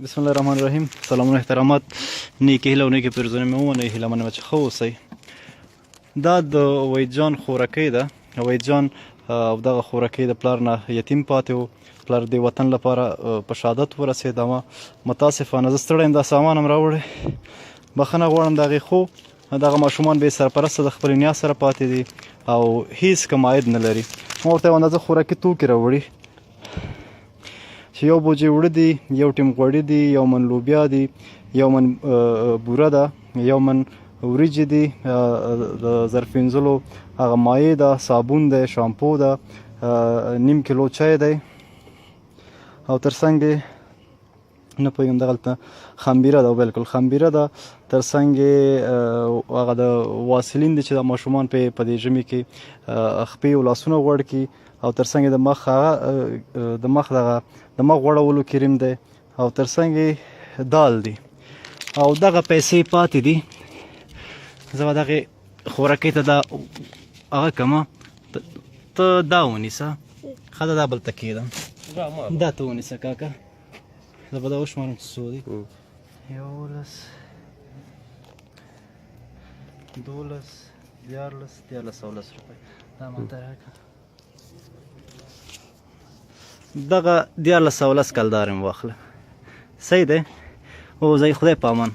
بسم الله الرحمن الرحیم. سلامونه، احترامات، نیکې هیله او نیکې پیرزونې مې ومنئ. هیله منم چې ښه اوسئ. دا د وحید جان خورکۍ ده. وحید جان او دغه خورکۍ د پلار نه یتیم پاتې و. پلار د وطن لپاره په شهادت ورسېد، اما متاسفانه زه ستړی یم، دا سامان هم راوړی، بخښنه غواړم د هغې. خو دغه ماشومان بې سرپرسته د خپلې نیا سره پاتې دي او هیڅ کوم عاید نه لري. ما ورته یو اندازه خوراکي توکي راوړي چې یو بوجۍ اوړه دي، یو ټیم غوړي دي، یو من لوبیا دي، یو من بوره ده، یو من وریجې دي، د ظرف وینځلو هغه مایع ده، صابون دی، شامپو ده، نیم کیلو چای دی او ترڅنګ یې نه پوهېږم دغلته خمبیره ده، بالکل خمبیره ده. ترڅنګ یې هغه د واسلین دي چې د ماشومان په دې ژمي کې خپې او لاسونه غوړ کړي، او ترڅنګ د مخ هغه د مخ دغه د مخ غوړولو کریم دی، او ترڅنګ یې دال دي او دغه پیسې پاتې دي. زه به دغې خورکۍ ته دا هغه کمه، ته دا ونیسه. ښه ده، دا بل ته کښېږدم. دا ته ونیسه کاکا. زه به دا وشمارم چې څو دي. 11، 12، 13، 1310 روپۍ. دا ماته راکړه. دغه 1310 کلدارې مې واخله. صحیح دی. او زه خدای په امان.